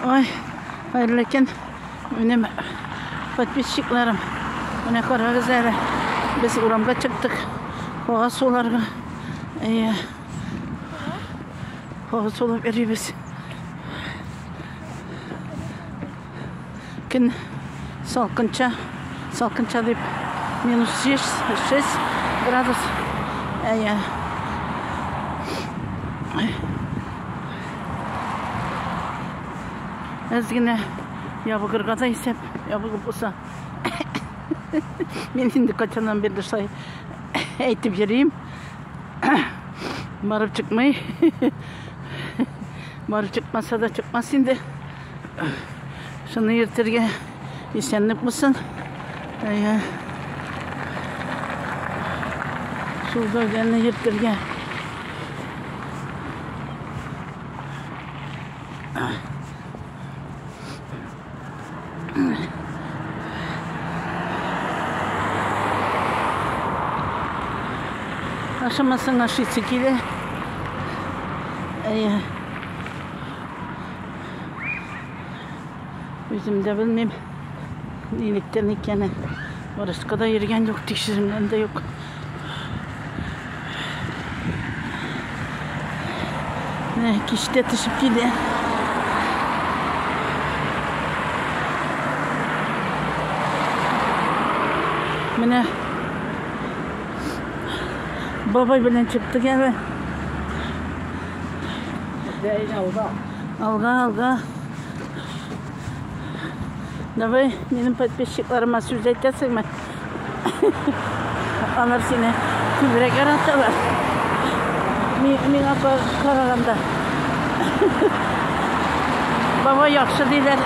Ой, хәерле көн, минем подписчикларым. Менә карагыз әле, без урамга чыктык. Һава суларга. Әйе. Һава сулап йөрибез. Көн салкынча, салкынча дип минус 6, 6 градус. Әйе. Әз генә ябыгырга да исәп, ябыгып булса. Мин инде качаннан бирле шулай әйтеп йөрим. Барып чыкмый. Барып чыкмаса да чыкмас инде. Шуны йөртергә исәнлек булсын. Әйе. Шул гәүдәне йөртергә. Ашамасаң ашыйсы килә. Әйе. Үзем дә белмим, нилектән икәнен. Врачка да йөргән юк, тикшеренгән дә юк. Менә кич тә төшеп килә. Менә бабай белән чыктык әле. Алга. Алга, алга. Давай, минем подписчикларыма сүз әйтәсеңме? Алар сине күбрәк яраталар. Миңа караганда. Бабай яхшы диләр.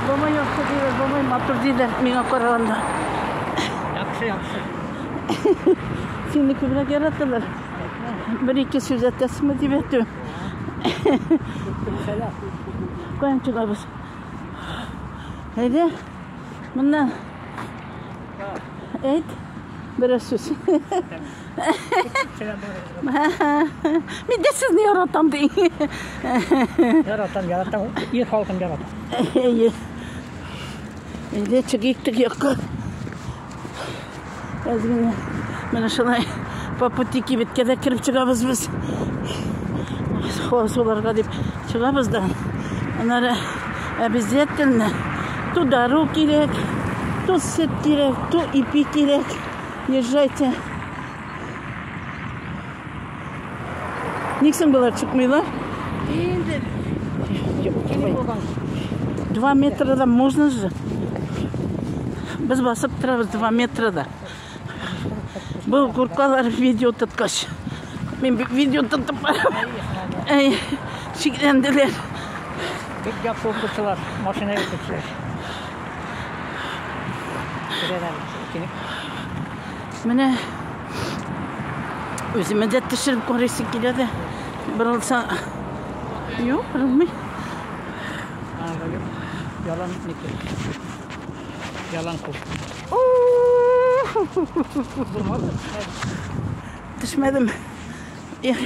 Бабай яхшы диләр, бабай матур диләр миңа караганда. Яхшы, яхшы. Сине күбрәк яраталар. Бер-ике сүз әйтәсеңме дип әйтү. Каян чыгабыз? Әйдә, моннан. Әйт, берәр сүз. Мин дә сезне яратам ди. Яратам, яратам. Ир халкын яратам. Әйе. Әйдә, чыгыйк теге якка. Әз генә менә шулай по пути кибеткә дә кереп чыгабыз без. Суларга дип чыгабыз да. Аннары обязательно ту дару кирәк, ту сөт кирәк, ту ипи кирәк. Езжайте. Ник соң болар чыкмыйлар? Инде 2 метрда можно же. Без басып торабыз 2 метрда. Бу куркалар видео тоткач. Мин видео тотып барам. Әй, шикләнделәр. Бик яхшы укучылар, машина йөртүчеләр. Менә үземә дә төшереп карыйсы килә дә. Борылса, юк, борылмый. Ялан неке. Ялан кул. Төшмәдем. Эх.